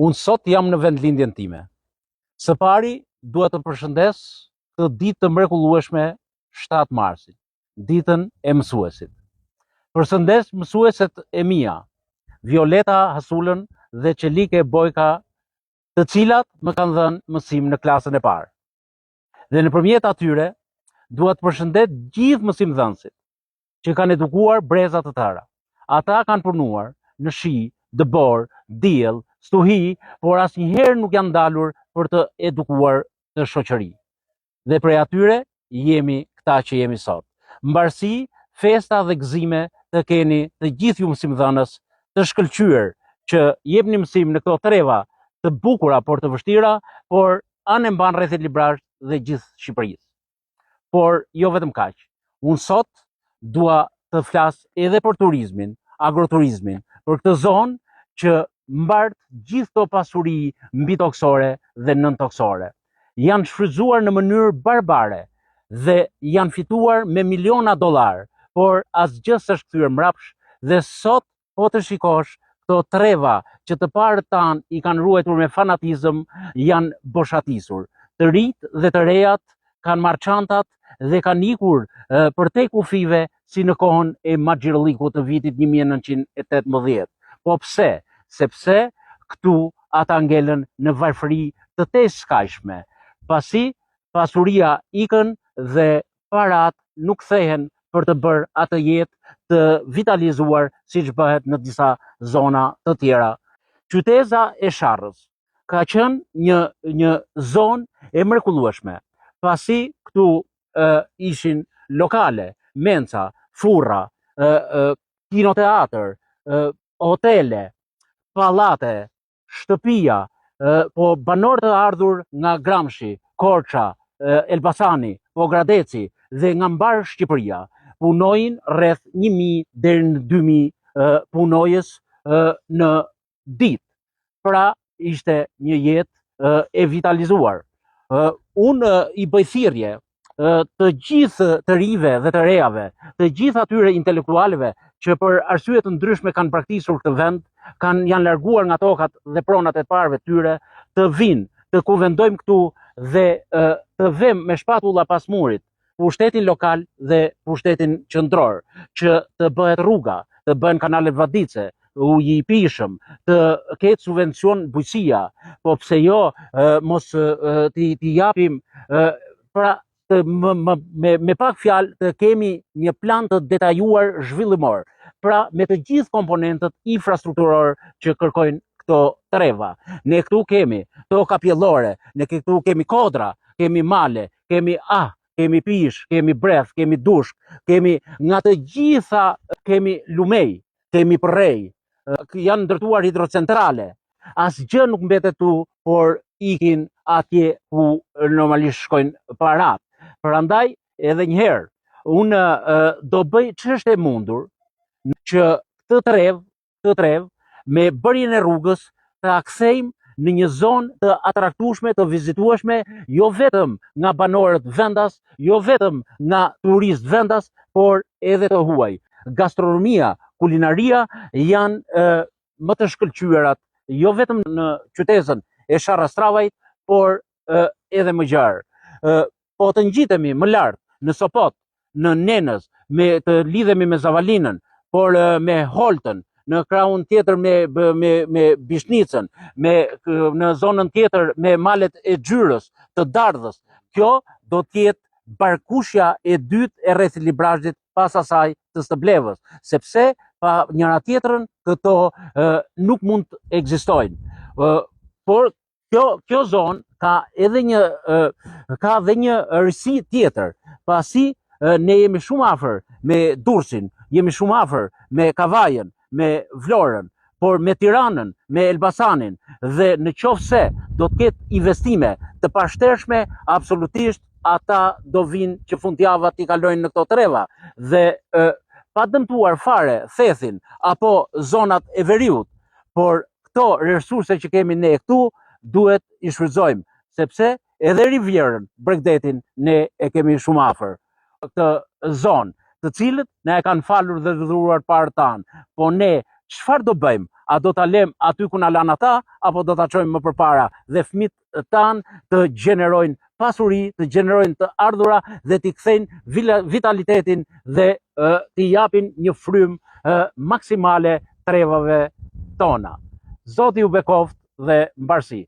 Unë sot jam në vendlindjen time. Së pari, dua të përshëndes këtë ditë të mrekullueshme 7 marsin, ditën e mësuesit. Përshëndes mësueset e mia, Violeta Hasulën dhe Çelike Bojka, të cilat më kanë dhënë mësim në klasën e parë. Dhe nëpërmjet atyre, dua të përshëndes gjithë mësimdhënësit, që kanë edukuar breza të tëra. Ata kanë punuar në shi, dëborë, diell, stuhi, por asnjëherë nuk janë ndalur për të edukuar këtë shoqëri. Dhe prej atyre jemi këta që jemi sot. Mbarësi, festa dhe gëzime të keni të gjithë ju mësimdhënës të shkëlqyer që jepni mësim në këto treva të bukura, por të vështira, por anembanë rrethit Librazhd dhe gjithë Shqipërisë. Por jo vetëm kaq. Unë sot dua të flas edhe për turizmin, agroturizmin, për këtë zonë që mbart gjithë këto pasuri mbitokësore dhe nëntokësore. Janë shfrytëzuar në mënyrë barbare dhe janë fituar me miliona dollarë, por asgjë s'është kthyer mbrapsht dhe sot Po të shikosh, këto treva që të parët tanë i kanë ruajtur me fanatizëm janë boshatisur. Të rinjtë dhe të rejat kanë marrë çantat dhe kanë ikur përtej kufijve si në kohën e Maxhirllikut të vitit 1918. Po pse? Sepse këtu ata ngelën në varfëri të tejskajshme, pasi pasuria ikën dhe paratë nuk kthehen për të bërë atë jetë të vitalizuar siç bëhet në disa zona të tjera. Qyteza e Sharrës ka qenë një një zonë e mrekullueshme, pasi këtu e, ishin lokale, menca, furra, e, e, kinoteatër, e, hotele, pallate, shtëpia, po banorë të ardhur nga Gramshi, Korça, Elbasani, Pogradeci dhe nga mbarë Shqipëria, punojnë rreth 1000 deri në 2000 punonjës në ditë. Pra ishte një jetë e vitalizuar. Unë i bëj thirrje të gjithë të rinjve dhe të rejave, të gjithë atyre intelektualëve që për arsye të ndryshme kanë braktisur këtë vend, kanë janë larguar nga tokat dhe pronat e të parëve të tyre, të vijnë, të kuvendojmë këtu dhe të vëmë me shpatulla pas murit pushtetin lokal dhe pushtetin qendror, që të bëhet rruga, të bëhen kanalet vaditëse, uji i pijshëm, të ketë subvencion bujqësia, po pse jo mos t'i t'i japim pra të më, më, me, me pak fjalë të kemi një plan të detajuar zhvillimor, pra me të gjithë komponentët infrastrukturorë që kërkojnë këto treva. Ne këtu kemi toka pjellore, ne këtu kemi kodra, kemi male, kemi ah, kemi pishë, kemi breth, kemi dushk, kemi nga të gjitha, kemi lumej, kemi përrej, janë ndërtuar hidrocentrale, asgjë nuk mbetet këtu, por ikin atje ku normalisht shkojnë paratë. Prandaj, edhe një herë, unë do bëj ç'është e mundur që këtë trevë këtë trevë me bërjen e rrugës ta kthejmë në një zonë të atraktueshme, të vizitueshme, jo vetëm nga banorët vendas, jo vetëm nga turistë vendas, por edhe të huaj. Gastronomia, kulinaria janë e, më të shkëlqyerat, jo vetëm në qytezën e Sharr-Astravajt, por e, edhe më gjerë. Po të ngjitemi më lart në Sopot, në Nenëz, me të lidhemi me Zavalinën, por me Holtën, në krahun tjetër me me me Bishnicën, me në zonën tjetër me malet e Xhyrës, të Dardhës. Kjo do të jetë Barkushja e dytë e rrethit Librazhdit pas asaj të Stëblevës, sepse pa njëra tjetrën këto e, nuk mund të ekzistojnë. E, por Kjo kjo zonë ka edhe një ka dhe një risi tjetër, pasi ne jemi shumë afër me Durrësin, jemi shumë afër me Kavajën, me Vlorën, por me Tiranën, me Elbasanin dhe në qoftë se do të ketë investime të pashtershme, absolutisht ata do vijnë që fundjava t'i kalojnë në këto treva dhe e, pa dëmtuar fare Thethin apo zonat e veriut, por këto resurse që kemi ne këtu duhet i shfrytëzojmë, sepse edhe rivierën, bregdetin ne e kemi shumë afër këtë zonë, të cilët na e kanë falur dhe dhuruar parët tanë. Po ne çfarë do bëjmë? A do ta lëmë aty ku na lanë ata apo do ta çojmë më përpara dhe fëmijët tanë të gjenerojnë pasuri, të gjenerojnë të ardhura dhe t'i kthejnë vitalitetin dhe t'i japin një frymë maksimale trevave tona. Zoti ju bekoftë dhe mbarësi.